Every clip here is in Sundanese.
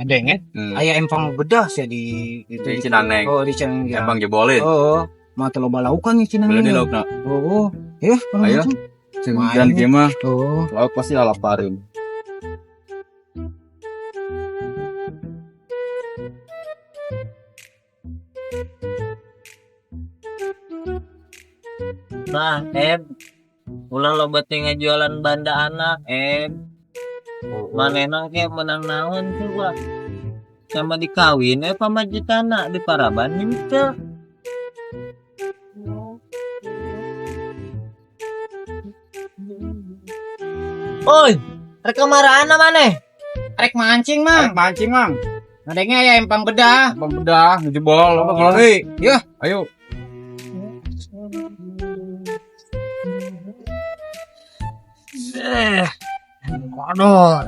Ngedeng. Aya empang bedah sih di itu. Di Cinaneng. Oh, di Cinaneng. Ya. Empang jebolin. Oh, mah teu loba laukan di Cinaneng. Beli di laukna. Oh, ya, Ayo. Dan gimana? Oh, lauk pasti lalaparin. Nah, ulah loba teh ngajualan banda anak, Manehna ge menang naon coba. Sama dikawin pamajikanna di paraban henteu. Oi, rek kamarana maneh? Rek mancing, Mang. Rek mancing, Mang. Ngadengnya aya empang bedah. Empang bedah, ngejebol, apa kalau deui? Yeuh. Ayo. Aduh,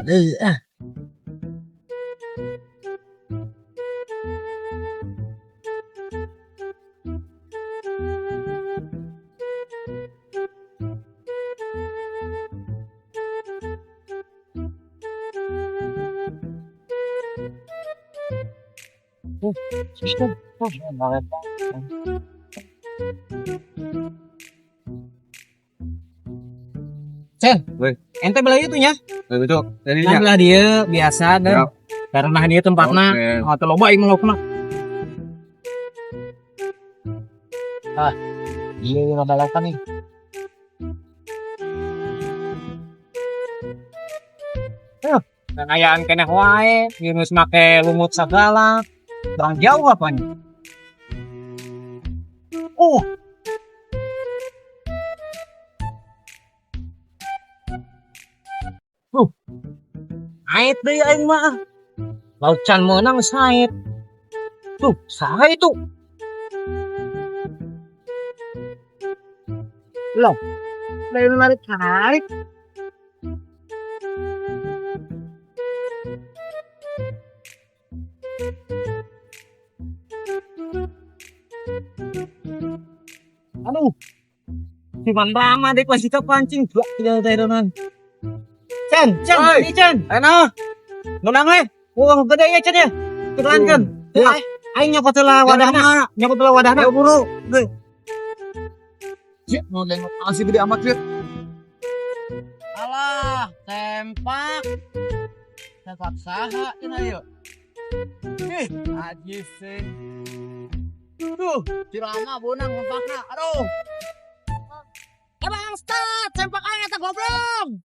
Cen, ente belah itu nya. Betul. Tadi Nah, belah dia biasa dan Ya. karena dia tempatna Oke. oh, teu loba ieu mah laukna. Ah, iya iya balapan nih. Dan ayaan keneh wae, ieu geus make lumut sagala. Barang jauh apa nih? Oh. Ait deui aing mah. Laut can meunang saet. Tuh, saha itu? Loh, lain narik-narik. Aduh, si Mandama deh pasti pancing. Dua tidak ada nan. Cen, Cen, Oi. ini Cen. Enak. Nonang we. Wah, gede ya Cen ya. Ketulan kan. Ya. Aing nyokot heula wadahna, nyokot heula wadahna. Ayo buru. Cik, mau nengok asih gede amat, Cik. Alah, sempak. Sempak saha cenah ieu. Ih, ajis sih. Tuh, cirama bonang sempakna. Aduh. Bangsat, sempak aing eta goblok.